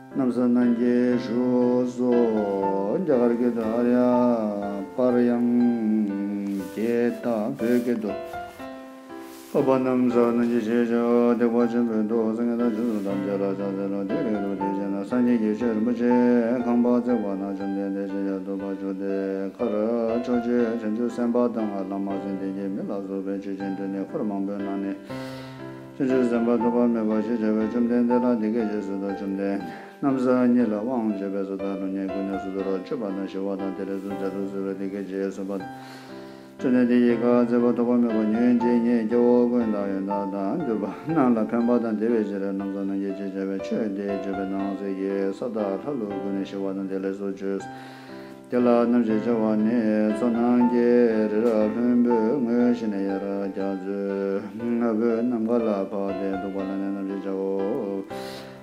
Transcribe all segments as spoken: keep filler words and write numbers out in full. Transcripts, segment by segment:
གནམ་ས་སྣང་གི་བཞུགས་སོ། རྒྱ་གར་སྐད་དུ་ཨཱརྱ་པཱརྱཾ་གྱི་ད་བོད་སྐད་དུ། འཕགས་པ་གནམ་ས་སྣང་གི་ཞེས་བྱ་བ་ཐེག་པ་ཆེན་པོའི་མཐུ་སངས་རྒྱས་དང་ཆོས་སྲུང་ཐམས་ཅད་ལ་ཕྱག་འཚལ་ལོ། དེ་ལས་ཐུགས་རྗེ་ཆེ་ན་སངས་རྒྱས་ཀྱི་ཆོས་རིན་པོ་ཆེ་ཁང་པ་བརྩེགས་པ་ན་བཅོམ་ལྡན་འདས་ཞལ་བཞུགས་ཐུབ་པ་བྱུང་སྟེ། ཁར་ཕྱོགས་བཅུའི་བྱང་ཆུབ་སེམས་དཔའ་དང་ལྷ་མ་སྲིན་དེ་བཞིན་མི་ལ་སོགས་པའི་ཆོས་ཀྱི་མཐུ་ནི་འཁོར་མང་པོའི་ནང་ནས་བྱང་ཆུབ་སེམས་དཔའ་ཐོགས་པ་མེད་པ་ཞེས་བྱ་བའི་བཅོམ་ལྡན་འདས་ལ་འདི་སྐད་ཅེས་གསོལ་ཏོ། བཅོམ་ལྡན་གནམ་ས་གཉིས་ལ་དབང་བྱེད་པའི་ས་དང་ཀླུ་གཉན་ཀུན་ནས་སུ་དུར་མཆོད་པ་དང་ཞི་བ་དང་དེ་ལས་སུ་མཛད་དུ་གསོལ་བའི་འདི་སྐད་ཅེས་གསོལ་པ། བཅོམ་ལྡན་འདས་ཀྱིས་བཀའ་སྩལ་པ། ཐོགས་པ་མེད་པ་ཉོན་ཅིག་ཉིད་སྐྱེ་བོ་ཀུན་དང་ཡོན་བདག་དང་། འདུས་པ་རྣམས་ལ་ཕན་པ་དང་བདེ་བའི་ཕྱིར། གནམ་ས་སྣང་གི་ཞེས་བྱ་བའི་ཆོས་འདི་བརྗོད་པའི་ནང་གསེས་ཀྱི་ས་དང་ལྷ་ཀླུ་ཀུན་ནས་ཞི་བ་དང་དེ་ལས་སུ་བྱོན། དེ་ལ་གནམ་ཞེས་བྱ་བ་ནི་མཚོ་ནང་གི་རི་རབ་ལྷུན་པོའི་ངོས་ཤིག་ནས་ཡར་རྒྱ་མཚོའི་ལྔ་པོའི་ནམ་མཁའ་ལ་བབས་ཏེ་འདུག་པ་ལ་ནི་གནམ་ཞེས་བྱའོ།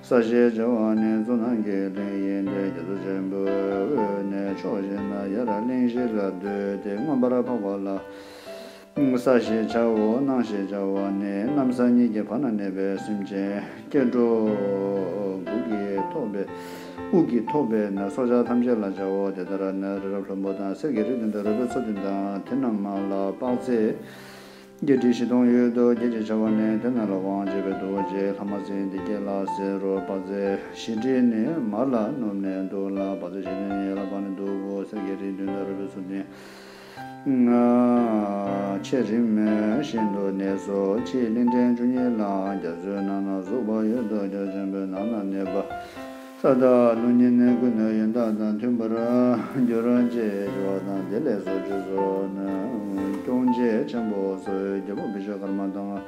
ས་ཞེས་བྱ་བ་ནི་གཙུག་ན་རྒྱལ་གླིང་ཡིན་ཏེ། རྒྱ་མཚོ་ཆེན་པོའི་དབུས་ནས་ཕྱོགས་བཞི་ན་ཡར་གླིང་བཞི་ལ་བརྡོལ་ཏེ་མངོན་པར་འཕགས་པ་ལ་ས་ཞེས་བྱའོ། སྣང་ཞེས་བྱ་བ་ནི་གནམ་ས་གཉིས་ཀྱི་བར་ན་གནས་པའི་སེམས་ཅན་སྐྱེ་འགྲོ་དགུ་གི་ཐོགས་པའི་དབུགས་ཀྱི་ཐོགས་པའི་ནི་སྲོག་ཆགས་ཐམས་ཅད་ལ་བྱའོ། དེ་ལྟར་ནི་རི་རབ་ལྷུན་པོ་དང་། གསེར་གྱི་རི་བདུན་དང་། རོལ་པའི་མཚོ་བདུན་དང་། དེ་རྣམས་ལ་དཔག་ཚད་བརྒྱད་ཁྲི་བཞི་སྟོང་ཡོད་དོ། བརྒྱད་ཅེས་བྱ་བ་ནི་དེ་རྣམས་ལ་དབང་བྱེད་པའི་རྡོ་རྗེ་ལྷ་མ་སྲིན་དེ་སྐད་ལ་ཟེར་རོ། དཔག་ཚད་བཞི་ཁྲི་ནི་མར་ལ་ནུབ་ནས་འདུག་ལ། དཔག་ཚད་བཞི་ཁྲི་ནི་ཡར་ལ་བབས་ནས་འདུག་གོ། གསེར་གྱི་རི་བདུན་དང་། རོལ་པའི་མཚོ་བདུན་ཆེས་རིམ་བཞིན་དུ་གནས་སོ། ཕྱིའི་གླིང་ཕྲན་བཅུ་གཉིས་ལའང་རྒྱ་མཚོའི་ནང་ན་ཟུག་པ་ཡོད་དོ། རྒྱ་ཆེན་པོའི་ནང་ན་གནས་པ་ས་དང་ཀླུ་གཉན་ནི་ཀུན་ནས་ཡོན་བདག་དང་མཐུན་པར་གྱུར་ཅེས་བྱ་བ་དང་། དེ་ལས་སུ་བྱོན་སོ། སྐྱོང་བྱེད་ཆེན་པོ་སོགས་རྒྱལ་པོ་བི་ཤྭ་ཀརྨ་དང་།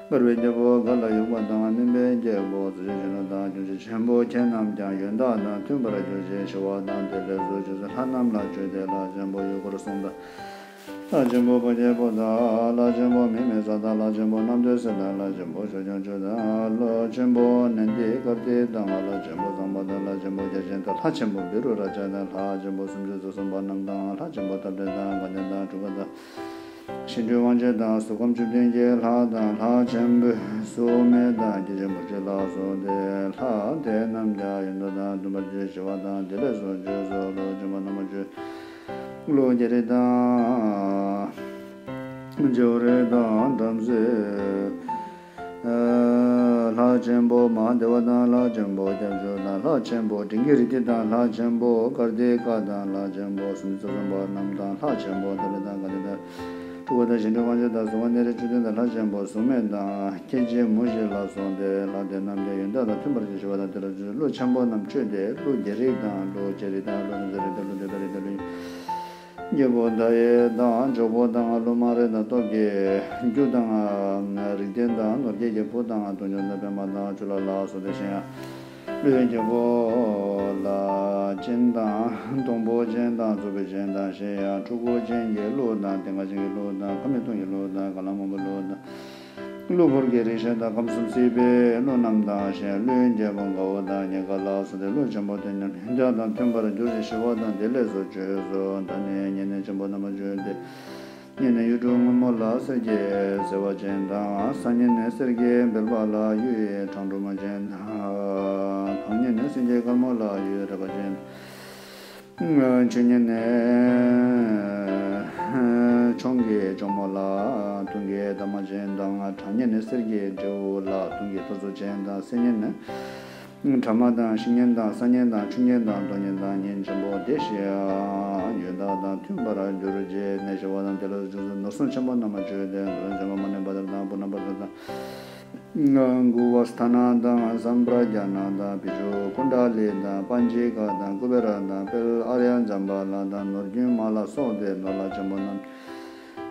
མགར་བའི་རྒྱལ་པོ་ག་ལ་ཡུ་པ་དང་། སྨན་པའི་རྒྱལ་པོ་ཙོ་ཆེན་གཞོན་ནུ་དང་། སྐྱོང་བྱེད་ཆེན་པོ་ཁྱེད་རྣམས་ཀྱང་ཡོན་བདག་དང་མཐུན་པར་གྱུར་ཅིག་ཞེས་བྱ་བ་དང་། དེ་ལས་སུ་བྱོན་སོ། ལྷ་རྣམས་ལ་བརྗོད་དེ། ལྷ་ཆེན་པོ་ཡུལ་འཁོར་སྲུང་དང་། ལྷ་ཆེན་པོ་ཕ་རྒྱལ་པོ་དང་། ལྷ་ཆེན་པོ་མིའི་མི་ཚ་དང་། ལྷ་ཆེན་པོ་རྣམ་ཐོས་སྲས་དང་། ལྷ་ཆེན་པོ་ཕྱོགས་སྐྱོང་མཆོག་དང་། ལྷ་ཆེན་པོ་ནན་ཏི་ཀིརྟི་དང་། ལྷ་ཆེན་པོ་གཙང་པ་དང་། ལྷ་ཆེན་པོ་བརྒྱ་བྱིན་དང་། ལྷ་ཆེན་པོ་བི་རུ་རཱ་ཛ་དང་། ལྷ་ཆེན་པོ་སུམ་ཅུ་རྩ་གསུམ་པ་རྣམས་དང་། ལྷ་ཆེན་པོ་འཐབ་བྲལ་དང་། དགའ་ལྡན་དང་། འབྲུག་སྒར་དང་། ཤིང་འབྲུ་དབང་ཕྱུག་དང་། གཟུགས་ཁམས་བཅུ་བདུན་གྱི་ལྷ་དང་། ལྷ་ཆེན་པོ་སུ་མེད་དང་། སྐྱེས་ཆེན་པོ་ཁྲི་ལ་སོགས་ཏེ། ལྷ་དེ་རྣམས་ཀྱང་ཡོན་བདག་དང་མཐུན་པར་གྱུར་ཅིག་ཞེས་བྱ་བ་དང་། དེ་ལས་སུ་བྱོན་སོ། ཀླུ་ཆེན་པོ་རྣམ་པ་བཅུ། ཀླུ་རྒྱལ་རིགས་དང་། བྱེ་བ་རིགས་དང་། བྲམ་ཟེ་ལྷ་ཆེན་པོ་མ་ཧཱ་དེ་བ་དང་། ལྷ་ཆེན་པོ་སྐྱབས་མཆོག་དང་། ལྷ་ཆེན་པོ་དྲིན་གྱི་རིགས་ཀྱི་དང་། ལྷ་ཆེན་པོ་ཀརྟི་ཀ་དང་། ལྷ་ཆེན་པོ་སུམ་ཅུ་རྩ་གསུམ་པ་རྣམས་དང་། ལྷ་ཆེན་པོ་འཐབ་བྲལ་དང་། དགའ་ལྡན་དང་། འབྲུག་སྒར་དང་། ཤིང་འབྲུ་དབང་ཕྱུག་དང་། གཟུགས་ཁམས་ནད་རིགས་བཅུ་བདུན་དང་། ལྷ་ཆེན་པོ་གཟུགས་མེད་དང་། སྐྱེ་མཆེད་མུ་བཞི་ལ་སོགས་ཏེ། ལྷ་དེ་རྣམས་ཀྱང་ཡོན་བདག་དང་མཐུན་པར་གྱུར་ཅིག་ཞེས་བྱ་བ་དང་། དེ་ལས་སུ་ཀླུ་ཆེན་པོ་རྣམས་བཅོས་ཏེ། ཀླུ་རྒྱལ་རིགས་དང་། ཀླུ་ལྕེ་རིགས་དང་། ཀླུ་ནགས་ཚལ་རིགས་དང་། ཀླུ་འདོད་པའི་རིགས་དང་། ཀླུ་རྒྱལ་པོ་མདའ་ཡི་དང་། འཇོག་པོ་དང་། ཀླུ་དམར་རིགས་དང་། སྟོབས་ཀྱི་རྒྱུ་དང་། རིགས་ལྡན་དང་། ནོར་རྒྱས་ཀྱི་བུ་དང་། དུང་སྐྱོང་དང་། པདྨ་དང་། ཅོ་ལ་ལ་སོགས་ཏེ། གཞན་ཡང་ཀླུའི་རྒྱལ་པོ་ལ་སྤྱན་དང་། སྡོང་པོ་ཅན་དང་། མཛུབ་བུ་ཅན་དང་། གཞན་ཡང་ཕྲུ་གུ་ཅན་གྱི་ཀླུ་དང་། ལྡན་ཁ་ཅན་གྱི་ཀླུ་དང་། ཁ་མིག་སྟོང་གི་ཀླུ་དང་། དག་ལ་སྨུག་པོའི་ཀླུ་དང་། ཀླུ་འཁོར་གྱི་རིགས་ཤེས་དང་། ཁམས་གསུམ་སྲིད་པའི་ཀླུ་རྣམས་དང་། གཞན་ཀླུའི་རྒྱལ་པོ་དགའ་བོ་དང་། ཉེ་དགའ་ལ་སོགས་ཏེ། ཀླུ་ཆེན་པོ་དེ་རྣམས་ཡོན་བདག་དང་མཐུན་པར་གྱུར་ཅིག་ཞེས་བྱ་བ་དང་། དེ་ལས་སུ་བྱོན་སོ། ད་ནི་བསྙེན་གནས་ཆེན་པོ་རྣམ་པ་བཅུ་སྟེ། བསྙེན་གནས་གཡུ་འབྲུག་སྔོན་མོ་ལ། གསེར་གྱི་ཟེ་བ་ཅན་དང་། ས་བསྙེན་གནས་གསེར་གྱི་བིལ་བ་ལ། གཡུ་ཡི་བྲང་ཕྲུག་མ་ཅན་དང་། གངས་བསྙེན་གནས་སེང་གེ་དཀར་མོ་ལ། གཡུའི་རལ་པ་ཅན། ཆུ་བསྙེན་གནས་འཕྱོང་གི་གཅུང་མོ་ལ། དུང་གི་འདབ་མ་ཅན་དང་། གྲང་བསྙེན་གནས་གསེར་གྱི་སྤྲེའུ་ལ། དུང་གི་ཐོར་ཚུགས་ཅན་དང་། སེར་བསྙེན་གནས་ཁྲ་མ་དང་། ཤིང་བསྙེན་དང་། ས་བསྙེན་དང་། ཆུ་བསྙེན་དང་། རྡོ་བསྙེན་དང་། བསྙེན་ཆེན་པོ་དེ་བཞིའང་ཡོན་བདག་དང་མཐུན་པར་གྱུར་ཅིག་ཞེས་བྱ་བ་དང་། དེ་ལས་སུ་བྱོན་སོ། ནོར་སྲུང་ཆེན་པོ་རྣམ་པ་བཅུ་སྟེ། ནོར་སྲུང་ཆེན་པོ་མ་ནེ་བྷ་དྲ་དང་། བུ་ནེ་བྷ་དྲ་དང་། གུ་ཝ་སྟ་ན་དང་། སམ་པྲ་ཛྙཱ་ན་དང་། བི་ཤྭ་ཀུཎ་ཌ་ལི་དང་། པཱ་ཉི་ཀ་དང་། ཀུ་བེ་ར་དང་། དཔལ་ཨཱརྱ་ཛམྦྷ་ལ་དང་། ནོར་རྒྱུན་མ་ལ་སོགས་ཏེ། ནོར་ལྷ་ཆེན་པོ་རྣམས་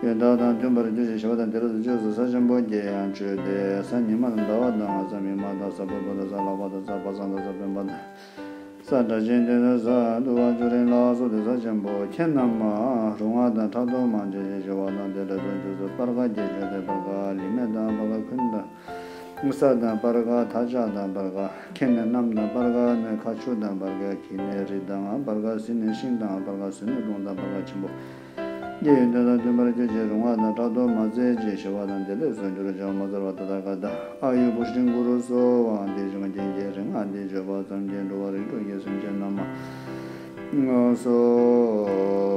ཡོན་བདག་དང་མཐུན་པར་གྱུར་ཅིག་ཞེས་བྱ་བ་དང་། དེ་ལས་སུ་བྱོན་སོ། ས་ཆེན་པོ་བརྒྱད་ཡང་བཅོས་ཏེ། ས་ཉི་མ་དང་ཟླ་བ་དང་། ས་མིག་དམར་དང་། ས་ཕུར་བུ་དང་། ས་ལྷག་པ་དང་། ས་པ་སངས་དང་། ས་སྤེན་པ་དང་། ས་སྒྲ་གཅན་འདྲེ་དང་། ས་འདུལ་བ་བཅུ་རིང་ལ་སོགས་ཏེ། ས་ཆེན་པོ་ཁྱེད་རྣམས་རུང་བ་དང་ཕྲག་དོག་མ་བྱེད་ཅིག་ཞེས་བྱ་བ་དང་། དེ་ལས་སུ་བྱོན་སོ། སྤར་ཁ་བརྒྱད་བཅོས་ཏེ། སྤར་ཁ་ལི་མེ་དང་། སྤར་ཁ་ཁུན་དང་། ས་དང་། སྤར་ཁ་ཐ་ལྕག་དང་། སྤར་ཁ་ཁྱེར་ནི་གནམ་དང་། སྤར་ཁ་ནི་ཁ་ཆུ་དང་། སྤར་ཁ་འཁྱེར་ནི་རི་དང་། སྤར་ཁ་ཟིན་ནི་ཤིང་དང་། སྤར་ཁ་ཟིན་ནི་རླུང་དང་། སྤར་ཁ་ཆེན་པོ་ སྐྱེ་བོའི་དོན་དང་མཐུན་པར་གྱུར་ཅིང་རུང་བ་དང་ཕྲག་དོག་མ་མཛད་ཅིག་ཞི་བ་དང་བདེ་ལེགས་སུ་འགྱུར་བར་བྱའོ། མ་ཚར་བ་ཏདྱ་ག་ཏ། ཨཱ་ཡུ་བུ་ཤྲཱི་གུ་རུ་སྭཱ་ཧཱ། འདི་ཞིང་རྒྱན་གྱི་རིག་སྔགས་འདི་བརྗོད་པ་ཙམ་གྱིས་འགྲོ་བ་རིགས་དྲུག་གི་སེམས་ཅན་རྣམས་སོ་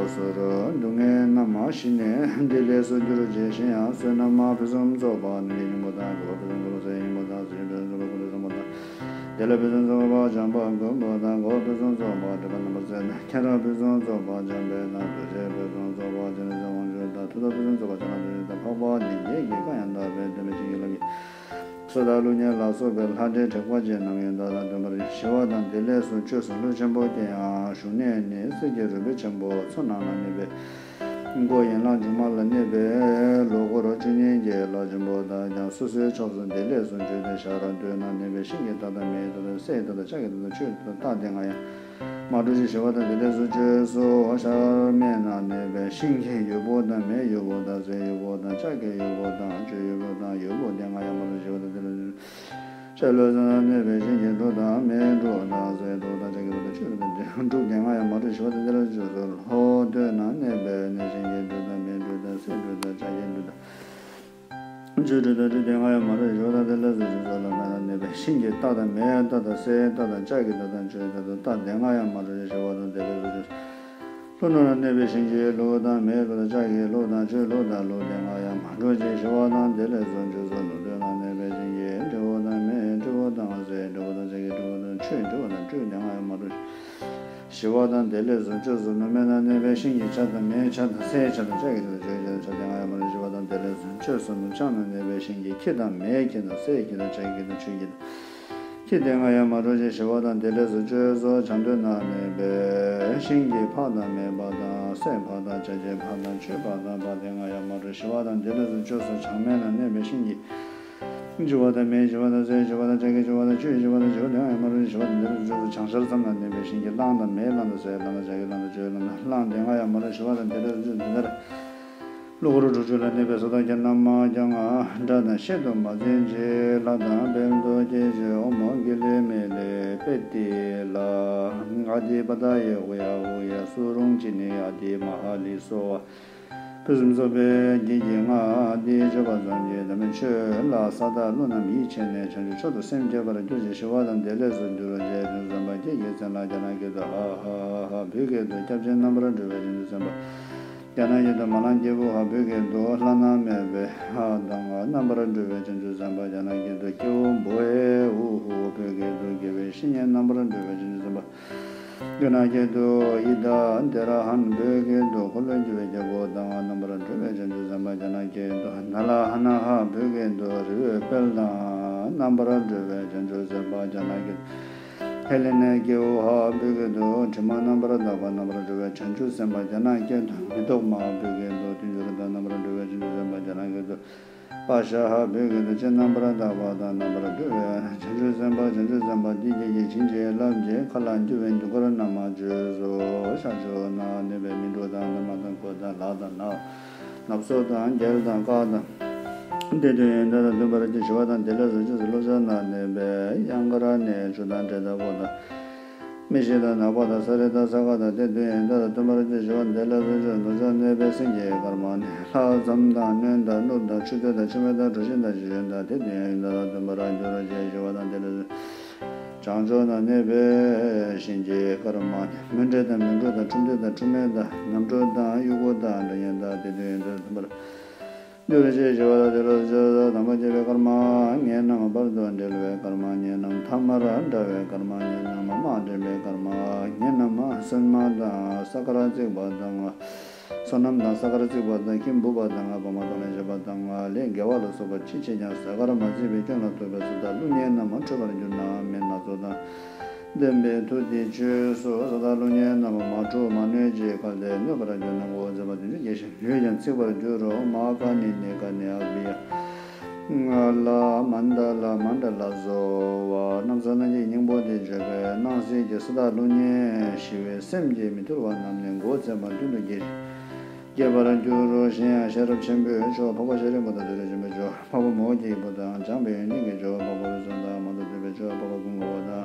སོར་སྡུག་བསྔལ་རྣམས་ཞི་ནས་བདེ་ལེགས་སུ་འགྱུར་ཅིག་གཞན་ཡང་བསོད་ནམས་ཕུན་སུམ་ཚོགས་པ་ནམ་མཁའི་སྙིང་པོ་དང་། རྒྱལ་བ་ཕུན་སུམ་ཚོགས་པ་སེང་གེའི་སྙིང་པོ་དང་། གཟི་བརྗིད་ཕུན་སུམ་ཚོགས་པ་ཀུན་ཏུ་བཟང་པོ་དང་། བདེ་ལེགས་ཕུན་སུམ་ཚོགས་པ་འཇམ་དཔལ་མགོན་པོ་དང་། དགའ་བ་ཕུན་སུམ་ཚོགས་པ་སྒྲིབ་པ་རྣམ་པར་སེལ་ནས། མཁྱེན་རབ་ཕུན་སུམ་ཚོགས་པ་འཇམ་དཔལ་དང་། ཐུགས་རྗེ་ཕུན་སུམ་ཚོགས་པ་ཕྱག་ན་རྡོ་རྗེ་དང་། མཐུ་སྟོབས་ཕུན་སུམ་ཚོགས་པ་ཕྱག་ན་རྡོ་རྗེ་དང་། འཕགས་པ་ཉིད་མཁྱེན་གྱི་བཀའ་ཡང་དག་པས་བསྟན་པའི་བྱིན་གྱིས་བརླབས་ཀྱིས། སོ་ཐར་ཀླུ་གཉན་ལ་སོགས་པའི་ལྷ་འདྲེ་དྲེགས་པ་ཅན་རྣམས་ཀྱི་མདོག་དང་ལྡན་པར་ཞི་བ་དང་བདེ་ལེགས་སུ་བཅོས་སུ་ཀླུ་ཆེན་པོ་སྟེ། ཡང་བཞུགས་གནས་ནི་གསེར་གྱི་རོལ་པའི་ཆེན་པོ་མཚོ་ནང་ན་གནས་པའི་སྒོ་ཡན་ལག་མཇུག་མ་ལ་གནས་པའི་ལོ་འཁོར་བཅུ་གཉིས་ཀྱི་ལྷ་ཆེན་པོ་དག་ཀྱང་སོ་སོའི་ཕྱོགས་སུ་བདེ་ལེགས་སུ་བྱོན་ཏེ། ཞར་སྟོད་ན་གནས་པའི་ཤིང་གི་རྟ་དང་མེའི་རྟ་དང་སའི་རྟ་དང་ལྕགས་ཀྱི་རྟ་དང་ཆུའི་རྟ་དང་སྟག་སྡེ་ལྔ་ཡང་མ་འགྲོ་ཞིང་ཞི་བ་དང་བདེ་ལེགས་སུ་བཅོས་སོ། ཤར་སྨད་ན་གནས་པའི་ཤིང་གི་ཡོལ་བུ་དང་མེའི་ཡོལ་བུ་དང་སའི་ཡོལ་བུ་དང་ལྕགས་ཀྱི་ཡོལ་བུ་དང་ཆུའི་ཡོལ་བུ་དང་ཡོལ་བུ་སྡེ་ལྔ་ཡང་མ་འགྲོ་ཞིང་ཞི་བ་དང་བདེ་ལེགས་སུ། ཤར་ལྷོ་ས་ན་གནས་པའི་ཤིང་གི་འབྲུ་དང་མེའི་འབྲུ་དང་སའི་འབྲུ་དང་ལྕགས་ཀྱི་འབྲུ་དང་ཆུའི་འབྲུ་དང་འབྲུ་སྡེ་ལྔ་ཡང་མ་འགྲོ་ཞིང་ཞི་བ་དང་བདེ་ལེགས་སུ་བཅོས་སོ། ལྷོ་སྟོད་ན་གནས་པའི་ནི་ཤིང་གི་འབྲུ་དང་མེའི་འབྲུ་དང་སའི་འབྲུ་དང་ལྕགས་ཀྱི་འབྲུ་དང་ཆུའི་འབྲུ་དང་འབྲུ་སྡེ་ལྔ་ཡང་མ་འགྲོ་ཞིང་ཞི་བ་དང་བདེ་ལེགས་སུ་བཅོས་སོ། ལམ་མེད་ན་གནས་པའི་ཤིང་གི་རྟ་དང་མེའི་རྟ་དང་སའི་རྟ་དང་ལྕགས་ཀྱི་རྟ་དང་ཆུའི་རྟ་དང་སྟག་སྡེ་ལྔ་ཡང་མ་འགྲོ་ཞིང་ཞི་བ་དང་བདེ་ལེགས་སུ་བཅོས་སོ། ལྷོ་ནུབ་ན་གནས་པའི་ཤིང་གི་ལུག་དང་མེའི་ལུག་དང་ལྕགས་ཀྱི་ལུག་དང་ཆུའི་ལུག་དང་ལུག་སྡེ་ལྔ་ཡང་མ་འགྲོ་ཞིང་ཞི་བ་དང་བདེ་ལེགས་སུ་བཅོས་སོ། ནུབ་སྟོད་ན་གནས་པའི་ཤིང་གི་སྤྲེའུ་དང་མེའི་སྤྲེའུ་དང་སའི་སྤྲེའུ་དང་ལྕགས་ཀྱི་སྤྲེའུ་དང་ཆུའི་སྤྲེའུ་དང་སྤྲེའུ་སྡེ་ལྔ་ཡང་མ་འགྲོ་ཞིང་ཞི་བ་དང་བདེ་ལེགས་སུ་བཅོས་སོ། ནུབ་སྨད་ན་གནས་པའི་ཤིང་གི་བྱ་དང་མེའི་བྱ་དང་སའི་བྱ་དང་ལྕགས་ཀྱི་བྱ་དང་ཆུའི་བྱ་དང་ཆུ་སྡེ་ལྔ་ཡང་མ་འགྲོ་ཞིང་ཞི་བ་དང་བདེ་ལེགས་སུ་བཅོས་སོ། ནུབ་བྱང་ན་གནས་པའི་ཤིང་གི་ཁྱི་དང་མེའི་ཁྱི་དང་སའི་ཁྱི་དང་ལྕགས་ཀྱི་ཁྱི་དང་ཆུའི་ཁྱི་དང་ཁྱི་སྡེ་ལྔ་ཡང་མ་འགྲོ་ཞིང་ཞི་བ་དང་བདེ་ལེགས་སུ་བཅོས་སོ། བྱང་སྟོད་ན་གནས་པའི་ཤིང་གི་ཕག་དང་མེའི་ཕག་དང་སའི་ཕག་དང་བྱ་བྱེད་ཕག་དང་ཆུའི་ཕག་དང་ཕག་སྡེ་ལྔ་ཡང་མ་འགྲོ་ཞིང་ཞི་བ་དང་བདེ་ལེགས་སུ་བཅོས་སོ། བྱང་སྨད་ན་གནས་པའི་ཤིང་གི་བྱི་བ་དང་མེའི་བྱི་བ་དང་སའི་བྱི་བ་དང་ལྕགས་ཀྱི་བྱི་བ་དང་ཆུའི་བྱི་བ་དང་བྱི་བ་སྡེ་ལྔ་ཡང་མ་འགྲོ་ཞིང་ཞི་བ་དང་བདེ་ལེགས་སུ་བཅོས་སོ། བྱང་ཤར་མཚམས་ན་གནས་པའི་ཤིང་གི་གླང་དང་མེའི་གླང་དང་སའི་གླང་དང་ལྕགས་ཀྱི་གླང་དང་ཆུའི་གླང་དང་གླང་སྡེ་ལྔ་ཡང་མ་འགྲོ་ཞིང་ཞི་བ་དང་བདེ་ལེགས་སུ་བཅོས་སོ། འདི་ལྟར། ཀླུ་འཁོར་དྲུག་ཅུ་ལ་གནས་པའི་སོ་ཐར་གྱི་རྣམ་མང་ཀྱང་། སྒྲ་དང་ཤེལ་དུ་མ་འཛིན་ཅིག་ལྷ་དང་དཔལ་དུ་སྐྱེ་ཞིང་ཨོཾ་གི་ལི་མི་ལི་པེ་ཏི་ལ། ཨ་ཏི་པ་ད་ཡེ་ཧུ་ཡ་ཧུ་ཡ་སུ་རུང་ཅི་ནི་ཨ་ཏི་མ་ཧ་ལི་སྭཱ་ཧཱ། ཕུན་སུམ་ཚོགས་པའི་གྱི་གི་ང་འདི་བརྗོད་པ་ཙམ་གྱིས་དམ་པའི་ཆོས་ལ་ས་དང་ཀླུ་རྣམས་ཡིད་ཆེས་ནས་བྱང་ཆུབ་མཆོག་ཏུ་སེམས་བསྐྱེད་པར་གྱུར་ཅིག་ཞི་བ་དང་བདེ་ལེགས་སུ་འགྱུར་རོ། རྗེ་བཙུན་བྱམས་པ་ཁྱེད་ཀྱི་མཚན་ལ་རྒྱ་ནག་གི་དུ་ཧ་ཧ་ཧ་བོད་ཀྱི་དུ་སྐྱབས་ཆེན་རྣམ་པར་གྲོལ་བའི་བྱང་ཆུབ་སེམས་དཔའ། རྒྱ་ནག་གི་དུ་མ་ལང་སྐྱེས་བུ་ཧ། བོད་ཀྱི་དུ་ལྷ་ནང་མེད་པའི་ཧ་དང་རྣམ་པར་གྲོལ་བའི་བྱང་ཆུབ་སེམས་དཔའ། རྒྱ་ནག་གི་དུ་སྐྱེས་བུ་བོ་ཧེ་ཧུ་ཧུ། བོད་ཀྱི་དུ་དགེ་བའི་བཤེས་གཉེན་རྣམ་པར་གྲོལ་བའི་བྱང་ཆུབ་སེམས་དཔའ། རྒྱ་ནག་གི་དུ་ཡི་དྭགས་དེ་ར་ཧན། བོད་ཀྱི་དུ་འཁོར་ལོས་སྒྱུར་བའི་རྒྱལ་པོ་དང་རྣམ་པར་གྲོལ་བའི་བྱང་ཆུབ་སེམས་དཔའ། རྒྱ་ནག་གི་དུ་ན་ལ་ཧ་ན་ཧ། བོད་ཀྱི་དུ་རི་བོའི་དཔལ་དང་རྣམ་པར་གྲོལ་བའི་བྱང་ཆུབ་སེམས་དཔའ། རྒྱ་ནག་གི་ཧེ་ལེ་ནའི་སྐྱེས་བུ་ཧ། བོད་ཀྱི་དུ་དྲི་མ་རྣམ་པར་དག་པ་རྣམ་པར་གྲོལ་བའི་བྱང་ཆུབ་སེམས་དཔའ། རྒྱ་ནག་སྐད་དུ་མི་ཐོགས་མ། བོད་ཀྱི་དུ་བདུད་འཇོམས་དང་རྣམ་པར་གྲོལ་བའི་བྱང་ཆུབ་སེམས་དཔའ། རྒྱ་ནག་གི་དུ་པ་ཤ་ཧ། བོད་ཀྱི་དུ་ལྕེ་རྣམ་པར་དག་པ་དང་རྣམ་པར་གྲོལ་བའི་བྱང་ཆུབ་སེམས་དཔའ། བྱང་ཆུབ་སེམས་དཔའ་འདི་ཁྱེད་ཀྱིས་བྱིན་གྱིས་བརླབས་ཀྱིས་མཁའ་ལ་རྒྱུ་བའི་རྒྱུ་སྐར་རྣམས་བརྗོད་སོ། ཤར་ཕྱོགས་ན་གནས་པའི་སྨིན་དྲུག་དང་འདབ་མ་དང་གོས་དང་ལག་དང་ནག་ནབ་སོ་དང་རྒྱལ་དང་ཀ་དང་། དེ་དུས་ཡོན་ཏན་དང་མཐུན་པར་གྱུར་ཞི་བ་དང་བདེ་ལེགས་སུ་བཅོས་སོ། ཀླུ་བྱང་ན་གནས་པའི་གཡང་དཀར་ནི་ཆུ་དང་འབྲས་དང་ཕོ་དང་། མི་ཤེས་དང་ནག་པ་དང་ས་རི་དང་ས་ག་དང་། དེ་དུས་ཡོན་ཏན་དང་མཐུན་པར་གྱུར་ཞི་བ་དང་བདེ་ལེགས་སུ་བཅོས། ནུབ་བྱང་གནས་པའི་སེང་གེ་དཀར་དམར་ནི་ལྷ་ལྕམ་དང་སྣྲོན་དང་གནུབས་དང་ཆུ་སྟོད་དང་ཆུ་སྨད་དང་གྲུ་བཞི་དང་ཆུ་བཞི་དང་། དེ་དུས་ཡོན་ཏན་དང་མཐུན་པར་གྱུར་ཞི་བ་དང་བདེ་ལེགས་སུ། བྱང་ཕྱོགས་ན་གནས་པའི་གཤིན་རྗེ་དཀར་དམར་ནི་མུན་འདྲེ་དང་མུན་ཁྲོད་དང་ཁྲུམས་སྟོད་དང་ཁྲུམས་སྨད་དང་ནམ་གྲུ་དང་དབྱུ་གུ་དང་འདྲ་ཡན་དང་། དེ་དུས་ཡོན་ཏན་དང་མཐུན་པར་གྱུར་ཞི་བ་དང་བདེ་ལེགས་སུ་བཅོས། དམ་པ་དགྱེས་པའི་དཀར་དམར་ངན་རྣམས་བར་དུ་འབྲེལ་བའི་དཀར་དམར་ངན་རྣམས་ཐ་མར་འདྲ་བའི་དཀར་དམར་ངན་རྣམས་དམག་འདྲེན་པའི་དཀར་དམར་ངན་རྣམས་སྲན་མ་དང་ས་དཀར་བརྩེགས་པ་དང་། སོ་ནམ་དང་ས་དཀར་བརྩེགས་པ་དང་ཁྱི་འབུ་བ་དང་ང་བ་མ་དང་ལན་ཞབས་པ་དང་ང་ལས་དགེ་བ་ལ་སོགས་པ་ཅི་བྱེད་ཀྱང་ས་དཀར་མ་བརྩེགས་པའི་སྐྱོན་ལ་ཐུག་པའི་ས་དང་ཀླུ་གཉན་རྣམས་འཁྲུད་པར་གྱུར་ན་མེ་སྣ་ཚོགས་དང་ལྡན་པའི་མཐུ་དེས་བཅོས་སོ། ས་དང་ཀླུ་གཉན་རྣམས་མ་འཁྲུགས་མ་གནོད་ཅིག་གལ་ཏེ་གནོད་པར་གྱུར་ན་འགོག་མཛད་པ་བདུན་ཅུ་རྒྱས་ཤིང་ཡོད་ཀྱང་ཚིག་པར་འགྱུར་རོ། མ་ཀ་ནི་ནི་ཀ་ནི་ཨ་བི་ཡ། ལ་མན་ད་ལ་མན་ད་ལ་བཟོ་བ། སྣང་ས་སྣང་བྱེད་སྙིང་པོ་དེ་བརྗོད་པས་སྣང་སྲིད་ཀྱི་ས་དང་ཀླུ་གཉན་ཞི་བའི་སེམས་ཀྱིས་མི་ཐུལ་བ་རྣམས་ནི་འགོག་མཛད་པ་མདུན་དུ་རྒྱས་ཤིང་རྒྱས་པར་འགྱུར་རོ། གཞན་ཡང་ཤེས་རབ་ཆེན་པོའི་མཆོག་འཕགས་པ་ཤཱ་རིའི་བུ་དང་ཚུལ་ཁྲིམས་ཆེན་པོའི་མཆོག་འཕགས་པ་མོའུ་འགལ་གྱི་བུ་དང་། འཇམ་དཔལ་ཡོན་ཏན་གྱི་མཆོག་འཕགས་པ་འོད་སྲུང་དང་། མང་དུ་བསྡུས་པའི་མཆོག་འཕགས་པ་ཀུན་དགའ་བོ་དང་།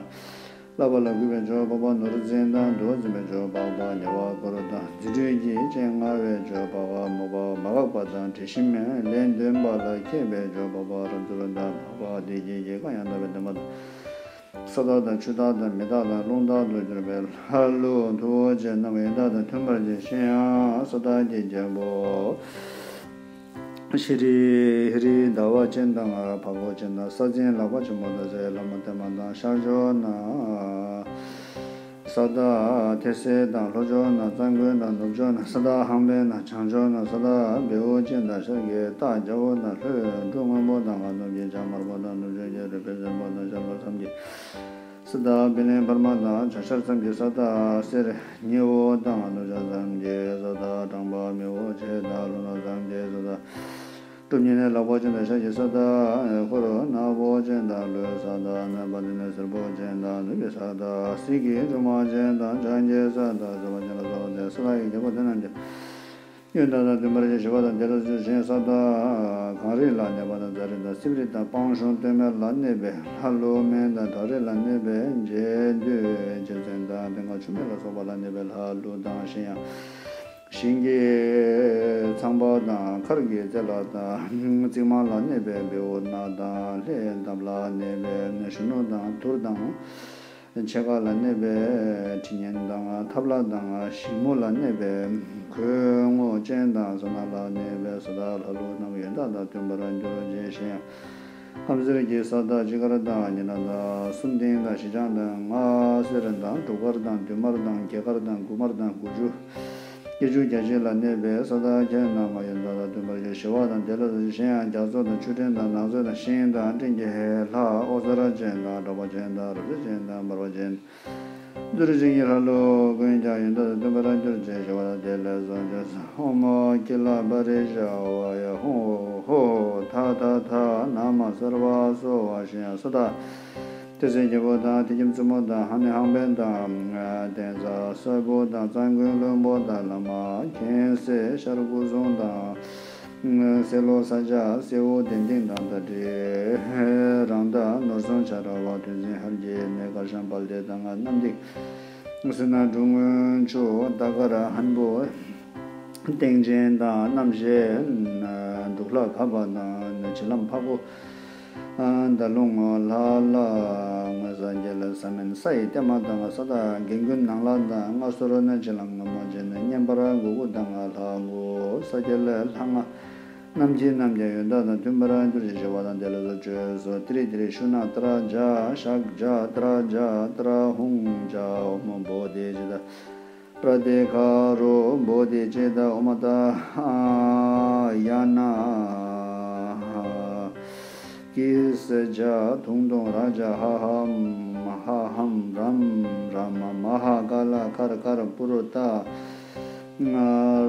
བསླབ་པ་ལ་གུས་པས་མཆོག་འཕགས་པ། ནོར་འཛིན་དང་། དུ་བ་འཛིན་པས་མཆོག་འཕགས་པ། ཉེ་བར་འཁོར་དང་། རྫུ་འཕྲུལ་གྱི་སྤྱན་མངའ་བས་མཆོག་འཕགས་པ། མོས་པ་མ་འགགས་པ་དང་། དྲི་ཞིམ་ལན་ལྡན་པ་ལ་མཁས་པས་མཆོག་འཕགས་པ། རབ་འབྱོར་དང་། འཕགས་པ་བདེ་སྐྱིད་ཀྱི་བཀའ་ཡང་དག་པའི་བསྟན་པ་དང་། ས་བདག་དང་། ཆུ་བདག་དང་། མེ་བདག་དང་། རླུང་བདག་ཏུ་གྱུར་པའི་ལྷ་ཀླུ་མཐུ་བོ་ཅན་རྣམས་ཡོན་བདག་དང་མཐུན་པར་བྱས་ཤིང་ཡང་ས་བདག་གི་རྒྱལ་པོ། ཤྲཱི་ཧི་རི་ཟླ་བ་ཅན་དང་། ཕ་གོ་ཅན་དང་། ས་འཛིན་ལག་པ་ཆེན་པོ་དང་། ཟས་ལྷ་མོ་བརྟན་མ་དང་། ཤར་ཕྱོགས་ན་ས་བདག་ཏེ་སེ་དང་། ལྷོ་ཕྱོགས་ན་རྩ་མགོན་དང་། ནུབ་ཕྱོགས་ན་ས་བདག་ཧང་པན་དང་། བྱང་ཕྱོགས་ན་ས་བདག་བེའུ་ཅན་དང་། ཤར་གྱི་སྟག་རྒྱལ་པོ་དང་། ལྷོའི་འབྲུ་སྔོན་པོ་དང་། ནུབ་ཀྱི་བྱ་དམར་པོ་དང་། ནུབ་ཕྱོགས་ཀྱི་རུས་སྦལ་སེར་པོ་དང་། ཤར་ལྷོ་མཚམས་ཀྱི་ས་བདག་བེ་ལེན་འཕར་མ་དང་། བྱང་ཤར་མཚམས་ཀྱི་ས་བདག་གསེར་ཉི་འོད་དང་། ནུབ་བྱང་མཚམས་ཀྱི་ས་བདག་སྦྲང་བུ་མི་འོད་ཅན་དང་། ལྷོ་ནུབ་མཚམས་ཀྱི་ས་བདག་གྲུབ་བརྙེས་ནས་ལག་པ་ཅན་དང་། ཤར་གྱི་ས་བདག་ཧོར་ནག་པོ་ཅན་དང་། ལྷོའི་ས་བདག་ནག་པ་དེ་ནས་སེར་པོ་ཅན་དང་། ནུབ་ཀྱི་ས་བདག་གསེར་གྱི་ཆུང་མ་ཅན་དང་། བྱང་གི་ས་བདག་སེར་པོ་ཅན་ལ་སོགས་པ་སྟེ། ས་བདག་གི་རྒྱལ་པོ་དེ་རྣམས་ཀྱང་ཡོན་བདག་དང་མཐུན་པར་བྱས། ཞི་བ་དང་བདེ་ལ་བརྩོན་ཞིང་། ས་བདག་གངས་རི་ལ་གནས་པ་དང་། ཛ་རི་དང་། སིབ་རི་དང་། སྤང་གཤོང་སྟོད་སྨད་ལ་གནས་པའི་ལྷ་ཀླུ་སྨན་དང་། བྲག་རི་ལ་གནས་པའི་འཇའ་འདུས་རྗེ་བཙུན་དང་། སྟེང་ཁ་ཆུ་སྨད་ལ་སོགས་པ་ལ་གནས་པའི་ལྷ་ཀླུ་དང་། གཞན་ཡང་ཞིང་གི་ཚངས་པ་དང་། མཁར་གྱི་རྩེ་ལ་དང་། རྩིག་མ་ལ་གནས་པའི་བེའུ་ནག་དང་། ལྷའི་འདབས་ལ་གནས་པའི་གཞོན་ནུ་དང་། དུར་དང་། ཕྱེད་ཀ་ལ་གནས་པའི་ཁྲི་གཉན་དང་། ཐབ་ལ་དང་། ཞིང་མོ་ལ་གནས་པའི་གོས་སྔོ་ཅན་དང་། ས་ནག་ལ་གནས་པའི་ས་བདག་ལྷ་ཀླུ་རྣམས་ཡོན་བདག་དང་མཐུན་པར་གྱུར་ཅིག་ཞེས། ཁམས་གསེར་གྱི་ས་བདག་སྤྱིལ་དཀར་དང་། ཉི་ནག་དང་། སུམ་མདངས་དང་། བཞི་ལྗང་དང་། ལྔ་སེར་དང་། དྲུག་དཀར་དང་། བདུན་དམར་དང་། བརྒྱད་དཀར་དང་། དགུ་དམར་དང་། དགུ་བཅུ། བརྒྱད་ཅུ་གྱ་གཅིག་ལ་གནས་པའི་ས་བདག་ཁྱེད་རྣམས་ཡོན་བདག་དང་མཐུན་པར་གྱུར། ཞི་བ་དང་བདེ་ལ་བརྩོན་ཞིང་། རྒྱ་མཚོ་དང་། ཆུ་སྤྲིན་དང་། ནགས་མཚོ་དང་། ཤིང་དང་། སྤྲིན་གྱི་ལྷ་ཨོ་ཙ་ར་ཅན་དང་། གྲགས་པ་ཅན་དང་། རབ་མཛེས་ཅན་དང་། འབར་བ་ཅན། གདུལ་བྱ་ཡི་ལྷ་ཀླུ་ཀུན་ཀྱང་ཡོན་བདག་དང་མཐུན་པར་གྱུར་ཅིག་ཞི་བ་དང་བདེ་ལ་བརྩོན་ཅིག་ཨོཾ་ཁྱི་ལ་པ་རི་ཤྭ་ཝཱ་ཡ་ཧཱུྃ། ཧོཿ་ཐ་ཐ་ཐ། ན་མ་སརྦ་སྭཱ་ཧཱ། ཞེས་ས་བདག་ཏི་སེའི་རྒྱལ་པོ་དང་། ཏི་ཁྱིམ་བཙུན་མོ་དང་། ཧ་ནི་ཧང་པན་དང་། ཏེན་ཙ་སརྦོ་དང་། རྩ་མགོན་བློན་པོ་དང་། བླ་མ་མཁྱེན་བརྩེ་ཤར་སྐུ་གསུང་དང་། སེ་ལོ་ས་ལྕགས་སེའུ་གདན་སྟེང་དང་། ད་དྲི་རང་དང་། ནོར་སྲུང་བྱ་ར་བ། ཐོས་འཛིན་ཧར་གྱི་མེ། དཀར་ཤམ་བལ་ཏེ་དང་། གནམ་ལྡིང་སེར་ནག་འབྲུ་སྔོན་ཆུ། རྟ་དཀར་ཧན་པོ་སྟེང་ཆེན་དང་། རྣམ་ཤེས་འབྲུག་ལྷ་ཁ་བ་དང་། བྱེ་ལམ་ཕ་གོ་ཟླ་ལུང་ལྷ་ལ། སྔོན་ས་རྒྱལ་ས་མིན་ས་ཡི་བརྟན་མ་དང་། ས་བདག་རྒན་རྒོན་ནང་ལྷ་དང་། མངའ་ཟོར་ནས་བྱེ་ལམ་སྔོན་མོ་ཅན། བསྙེན་པར་མགོ་དགུ་དང་། ལྷ་དགུ་ས་སྐྱ་ལྷ་ལྔ་རྣམས་ཀྱིས་རྣམས་ཀྱང་ཡོན་བདག་དང་མཐུན་པར་གྱུར་ཅིག་ཞི་བ་དང་བདེ་ལ་བརྩོན་ཅིག་ཏི་རི་ཏི་རི་ཤུ་ན་ཏྲ་ཛ། ཞག་ཛ་ཏྲ་ཛ་ཏྲ་ཧཱུྃ་ཛ། ཨོཾ་བོ་དྷི་ཙི་ཏ་པྲ་ཏི་ག་རུ་བོ་དྷི་ཙི་ཏ་ཨོ་མ་ཏཱ་ཡ་ན། ཀི་ས་ཛ་དུང་དུང་ར་ཛ་ཧ་ཧ་ཧ་ཧམ་རམ་རམ་མ་ཧ་ཀ་ལ་ཀར་ཀར་པུ་རུ་ཏ། ང་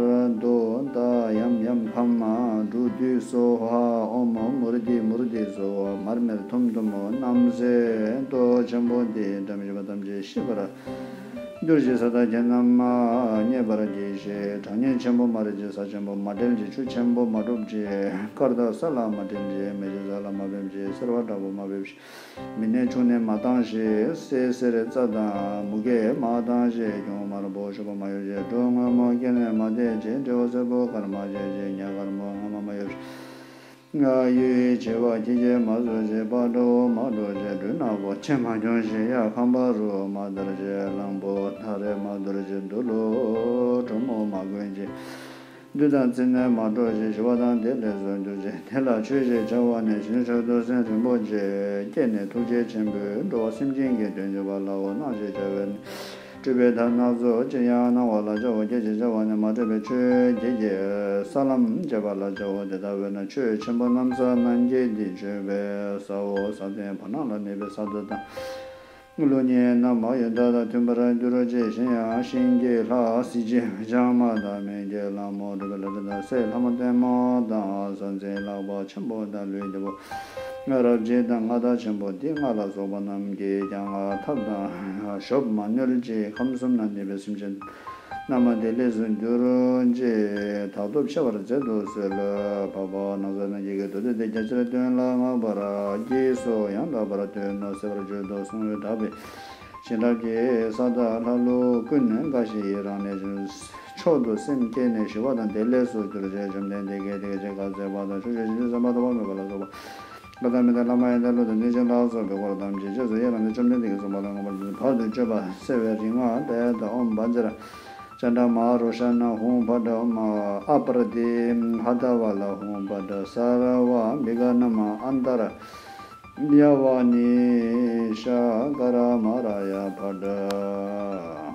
རྡོ་ད་ཡམ་ཡམ་ཕ་མ་འབྲུ་དུས་སོ་ཧ། ཨོཾ་མུར་དི་མུར་དི་སོ་ཧ། མར་མེར་ཐུམ་ཐུམ་རྣམ་སྲས་ལྟོ་ཆེན་པོ་འདི། འགྲམ་བཞི་པ་ཐམས་ཅད་ཤི་བར་གྱུར་ཅིག་ས་བདག་ཁྱེད་རྣམས་མཉེས་པར་གྱིས་ཤིག་གྲང་དམྱལ་ཆེན་པོ་མ་རེག་ཅིག་ས་ཆེན་པོ་མ་བྲལ་ཅིག་ཆུ་ཆེན་པོ་མ་དཀྲུགས་ཅིག་སྐར་དང་ས་ལ་མ་བྲལ་ཅིག་མེ་ལྕེ་ས་ལ་མ་ཕེབས་ཅིག་སེར་བ་དྲག་པོ་མ་ཕེབས་ཤིག་མི་ནད་ཕྱུགས་ནད་མ་བཏང་ཞིག་སེར་སེར་རྩ་དང་མུ་གེ་མ་བཏང་ཞིག་གྱོང་དམར་པོ་ཤུག་པ་མ་གཡོ་ཞིག་གྲོད་སྔོན་མོ་སྐེ་ནས་མ་ཐལ་ཞིག་སྤྲེའུ་སེར་པོ་དཀར་མ་བྱེད་ཞིག་ཉ་དཀར་མོ་རྔ་མ་མ་གཡོ་ཞིག་ང་ཡུལ་བྱེ་བ་ཁྱི་ཁྱི་མ་ཟོས་ཞིག་པགས་དྲོ་བོ་མ་དྲོ་ཞིག་སྦྲུལ་ནག་པོ་ཁྱི་མ་གྱོང་ཞིག་གཡག་ཁམ་པ་རུ་མ་བརྡར་ཞིག་གླང་པོ་ཐ་རེ་མ་འདུར་ཞིག་འདུ་ལོ་གྲོ་མོ་མ་གོན་ཞིག་བདུད་དང་བཙན་ནས་མ་འགྲོགས་ཤིག་ཞི་བ་དང་བདེ་ལེགས་སུ་འགྱུར་ཅིག་དེ་ལ་ཆོས་ཞེས་བྱ་བ་ནི། ཞི་གནས་མཆོག་ཏུ་སེམས་རིན་པོ་ཆེ་བསྐྱེད་ནས་ཐུགས་རྗེ་ཆེན་པོས་འགྲོ་བ་སེམས་ཅན་གྱི་དོན་བྱེད་པ་ལའོ། སྣང་ཞེས་བྱ་བ་ནི། སྤྲུལ་པའི་ཐབས་སྣ་ཚོགས་ཅི་ཡང་སྣང་བ་ལ་བྱའོ། སྐད་ཅེས་བྱ་བ་ནི། མ་འདྲེས་པའི་ཆོས་བརྒྱད་ཀྱི་ས་ལམ་བྱེད་པ་ལ་བྱའོ། དེ་ལྟ་བས་ན་ཆོས་ཆེན་པོ་རྣམ་གསལ་རྣམ་བརྒྱད་འདི་བརྗོད་པས་ཟའོ། ཟ་ཐེངས་བར་སྣང་ལ་གནས་པའི་ས་རྡོ་དང་། ཀླུ་གཉན་རྣམས་ཡོན་བདག་དང་མཐུན་པར་གྱུར་ཅིག་གཞན་ཡང་ཤིང་གི་ལྷ་གཟི་བརྗིད་འཇག་མ་དང་། སྨན་གྱི་ལྷ་མོ་གྲུབ་པའི་ལྷ་སྲས་དང་། སྲས་ལྷ་མོ་ལྟད་མོ་དང་། ས་འཛིན་ལག་པ་ཆེན་པོ་དང་། ལུས་རྒྱལ་པོ་རབ་བརྗིད་དང་། མངའ་བདག་ཆེན་པོ་འདི་ལྔ་ལ་སོགས་པ་རྣམས་ཀྱིས་ཀྱང་ཐབས་དང་གཞོབ་མ་ནོར་ཅིག་ཁམས་གསུམ་ན་གནས་པའི་སེམས་ཅན་རྣམས་བདེ་ལེགས་སུ་འགྱུར་ཅིག་དག་ཐོབ་ཤེས་པར་མཛད་དུ་གསོལ། འཕགས་པ་ནགས་ཚལ་རྣམས་ཀྱི་མདོ་སྡེ་འདི་རྒྱ་ཆེར་སྟོན་ལ་བསྔགས་པར་བགྱིས་སོ། ཡང་དག་པར་སྟོན་ནོ། གསལ་བར་བརྗོད་དོ་གསུང་བས་བསྒྲགས་པའི་ བྱིན་རླབས་ཀྱི་ས་བདག་ལྷ་ཀླུ་ཀུན་འགའ་ཞིག་ཡི་རང་ནས་བྱོན། མཆོག་ཏུ་སེམས་བསྐྱེད་ནས་ཞི་བ་དང་བདེ་ལེགས་སུ་གྱུར་ཅིག། བཅོམ་ལྡན་འདས་ཀྱིས་དེ་སྐད་ཅེས་བཀའ་སྩལ་པ་དང་། ཕྱོགས་བཅུའི་སེམས་ཅན་སེམས་དཔའ་ཐོབ་པ་མེད་པ་ལ་སོགས་པ། ལྷ་དང་མི་དང་ལྷ་མ་ཡིན་དང་ཀླུ་དང་གནོད་སྦྱིན་ལ་སོགས་པའི་འཁོར་ཐམས་ཅད་རྗེས་སུ་ཡི་རང་ནས་བཅོམ་ལྡན་འདས་ཀྱིས་གསུངས་པ་ལ་མངོན་པར་བར་དུ་གཅོད་པ་སེལ་བའི་རིག་སྔགས་ཏདྱ་ཐཱ། ཨོཾ་བཛྲ་ཛྙཱ་ན་ཧཱུྃ་ཕཊ། ཨོཾ་ཨ་པྲ་ཏི་ཧ་ཏ་ཝ་ལ་ཧཱུྃ་ཕཊ། སརྦ་བི་གྷ་ཎཱ་མ་ཨ་ནྟ་ར་ཡ་ཝ་ནི་ཤ་ཀ་ར་མ་ར་ཡ་ཕཊ།